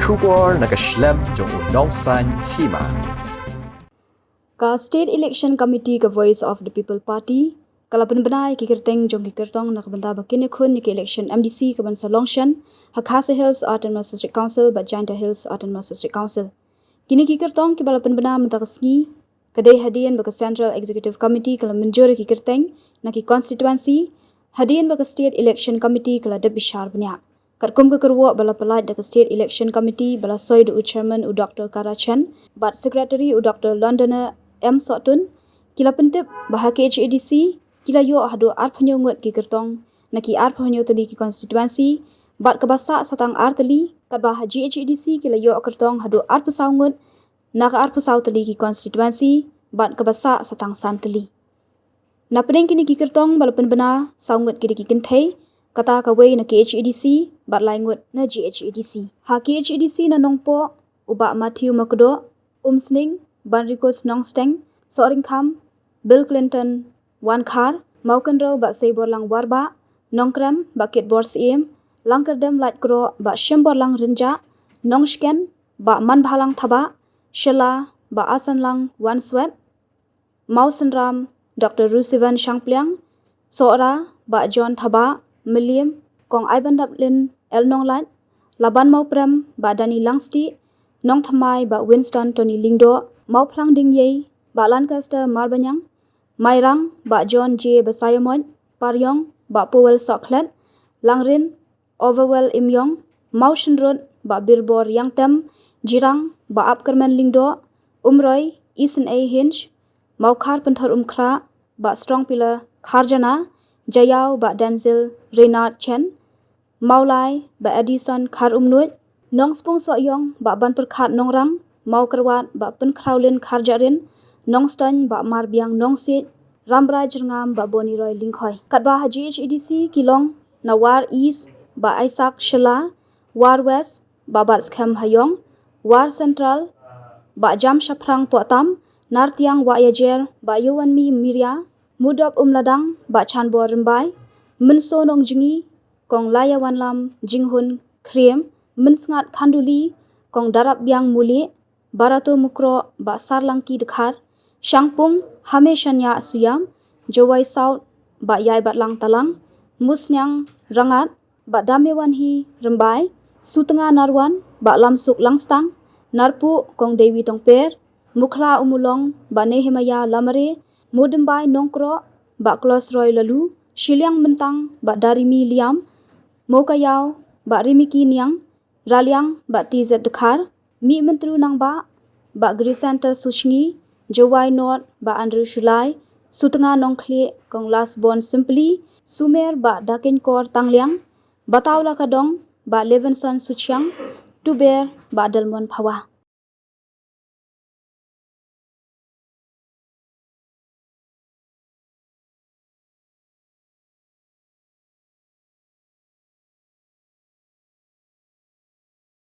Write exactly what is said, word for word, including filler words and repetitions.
Khubor na ka shlem jong u nongsan hima. Ka State Election Committee ka Voice of the People Party ka la pynbna ïa ki kyrteng jong ki kyrtong na ka bynta ba kin ïakhun ïa ki election M D C ka ban sa long shen ha Khasi Hills Autonomous District Council bad Jaintia Hills Autonomous District Council. Kine ki kyrtong kiba la pynbna mynta ka sngi ka dei hadien ba ka Central Executive Committee ka la mynjur ïa ki kyrteng na ki constituency, hadien ba ka State Election Committee ka la dep bishar bniah. Katkum ka kyrwoh ba la pyllait da ka State Election Committee ba la soi da u Chairman u Doctor Kara Chen bad Secretary u Doctor Londoner M Sohtun, ki la pyntip ba ha K H A D C ki la ïoh haduh arphew ngut ki kyrtong na ki arphew tylli ki constituency bad kaba sah sa tang ar tylli, katba ha G H A D C ki la ïoh kyrtong haduh arphew saw ngut na ka arphew saw tylli ki constituency bad kaba sah sa tang san tylli. Na pdeng kine ki kyrtong ba la pynbna, saw ngut ki dei ki kynthei, kata kawei na K H A D C bad lai ngut na G H A D C. Ha K H A D C na Nongpoh, u Bah Matthew Makdoh, Umsning, Banrikus Nongsteng, Sohryngkham, Bill Clinton Wankhar, Mawkynrew Bah Seiborlang Warbah, Nongkrem Bah Kitbor Syiem, Langkyrdem Laitkroh Bah Shemborlang Rynjah, Nongshken Bah Manbhalang Thabah, Shella Bah Asanlang Wanswet, Mawsynram Doctor Rusivan Shangpliang, Sohra Bah John Thabah, Mylliem Kong Aibandaplin L Nonglait, Laban Mawprem Bah Danny Langstieh, Nongthymmai Bah Winston Tony Lyngdoh, Mawphlang Dingïei Bah Lancaster Marbaniang, Mairang Bah John J Basaiawmoit, Pariong Bah Powell Sohkhlet, Langrin Overwell Imïong, Mawshynrut Bah Birbor Ïangtem, Jirang Bah Apkyrmen Lyngdoh, Umroi Isynei Hinge, Mawkhar Pynthor Umkhrah Bah Strongpiller Kharjana, Jaïaw Bah Denzil Reynard Chen, Mawlai Bah Addison Kharumnuid, Nongspung Sohiong Bah Banpyrkhat Nongrang, Mawkyrwat Bah Pynkhrawlin Kharjahrin, Nongstoiñ Bah Marbiang Nongsiej, Rambrai Jyrngam Bah Boniroy Lyngkhoi. Katba ha G H A D C ki long na War East Bah Isaac Shylla, War West Bah Batskhem Haïong, War Central Bah Jamshaphrang Pohtam, Nartiang Wahiajer Bah Ïowanmi Miria, Mudop Umladang Bah Chanbor Rymbai, Mynso Nongjngi Kong Laiawanlam Jinghun Khriem, Mynsngat Khanduli Kong Darapbiang Mulieh, Barato Mukroh Bah Sarlangki Dkhar, Shangpung Hame Shaniah Suïam, Jowai South Bah Ïaibadlang Talang, Musniang Rangad Bah Damewanhi Rymbai, Sutnga Narwan Bah Lamsuk Langstang, Narpuh Kong Dewi Tongper, Mukhla Umulong Bah Nehemiah Lamare, Mudymbai Nongkroh Bah Klosroy Laloo, Shilliang Myntang Bah Darimi Liam, Mowkaiaw Bah Rimiki Niang, Raliang Bah T Z Dkhar, Mihmyntdu Nangbah Bah Grisanta Sushngi, Jowai North Bah Andrew Shullai, Sutnga Nongkhlieh Kong Lasbon Sympli, Sumer Bah Dakenkor Tangliang, Bataw Lakadong Bah Levinson Suchiang, Tuber Bah Delmon Phawa.